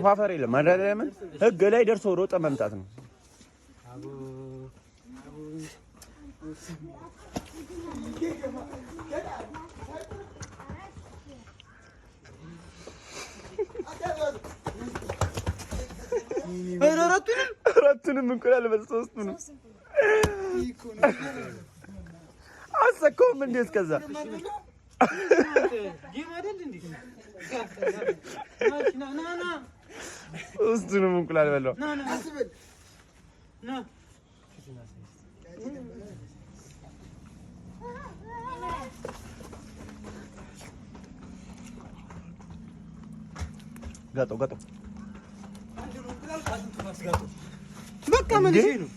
ፋፈር የለም። መድኃኒዓለምን ህግ ላይ ደርሶ ሮጠ መምጣት ነው። አራቱንም እንቁላል በሶስቱንም አሰካውም እንዴ እስከዛ ሶስቱንም እንቁላል በላው። ጋጠው ጋጠው በቃ መልሼ ነው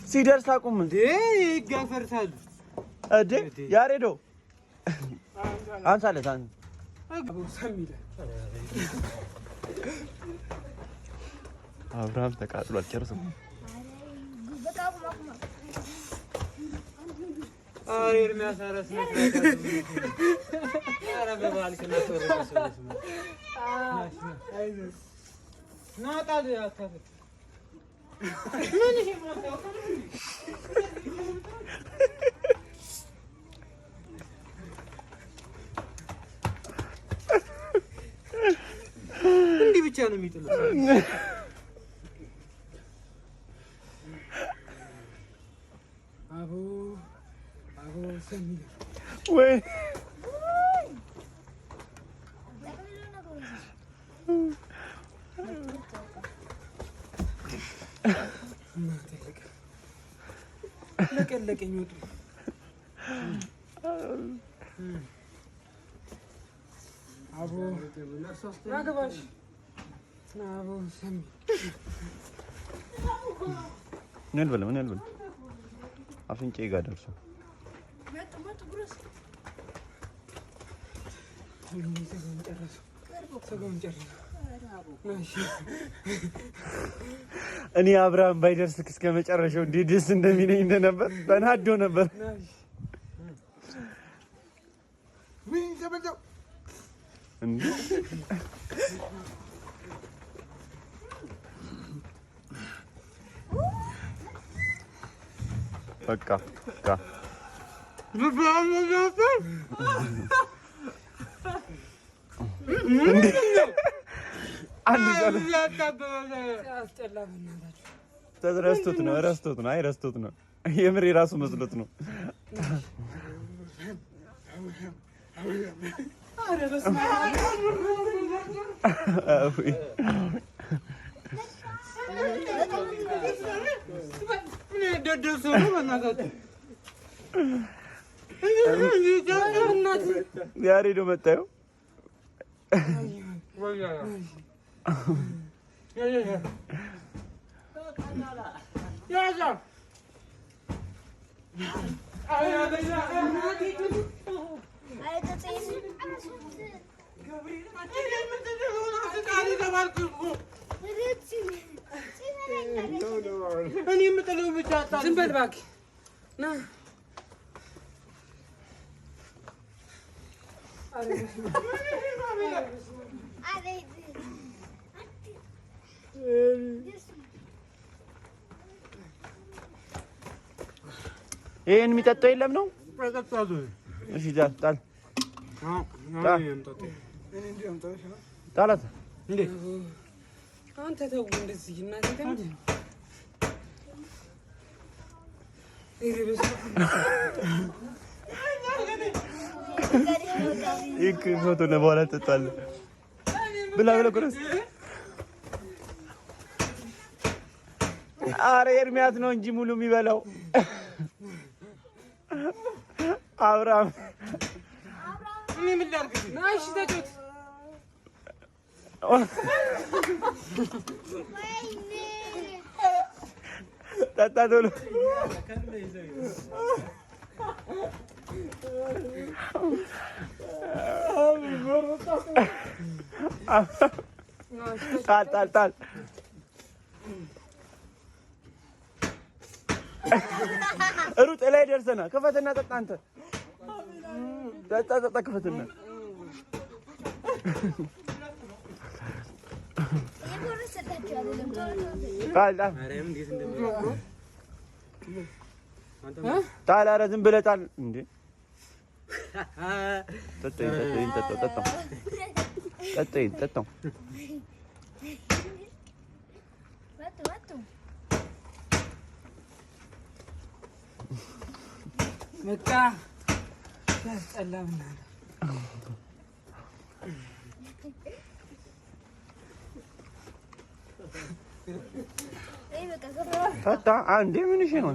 ሲደርስ አቁም እንዴ ይጋፈርታል እንዴ ያሬዶ አንሳለት አን አብርሃም ተቃጥሏል። ጨርሶ እንዲህ ብቻ ነው የሚጥሉት። ወይ ለቀለቀኝ ወጡ። አቦ ናግባሽ አቦ ሰሚ እኔ አልበላም፣ እኔ አልበላም። አፍንጫዬ ጋር ደርሶ እኔ አብርሃም ባይደርስ እስከ መጨረሻው እንዴት ደስ እንደሚለኝ እንደነበር ተናዶ ነበር። በቃ በቃ ረስቶት ነው ረስቶት ነው። አይ ረስቶት ነው። የምር የራሱ መስሎት ነው። ያሬዶ መጣየው ዝም በል እባክህ ና ይሄን የሚጠጣው የለም ነው። እሺ ጣል ጣላት። አንተ ተው እንደዚህ እናቴ ይህ ፎቶ ለበኋላ ትጠጣለህ። ብላ ብላ ጉረስ። አረ ኤርሚያስ ነው እንጂ ሙሉ የሚበላው አብርሃም ጠጣ ቶሎ። ጣል ጣል ጣል። ሩጥ ላይ ደርሰና ክፈትና ጠጣ። አንተ ጠጣ ጠጣ፣ ክፈትና ጣል ጣል። ኧረ ዝም ብለህ ጣል እንዴ! ጠጣው ጠጣው። በቃ ያስጠላ ምናምን ጠጣ። አንዴ ምን እሺ ነው?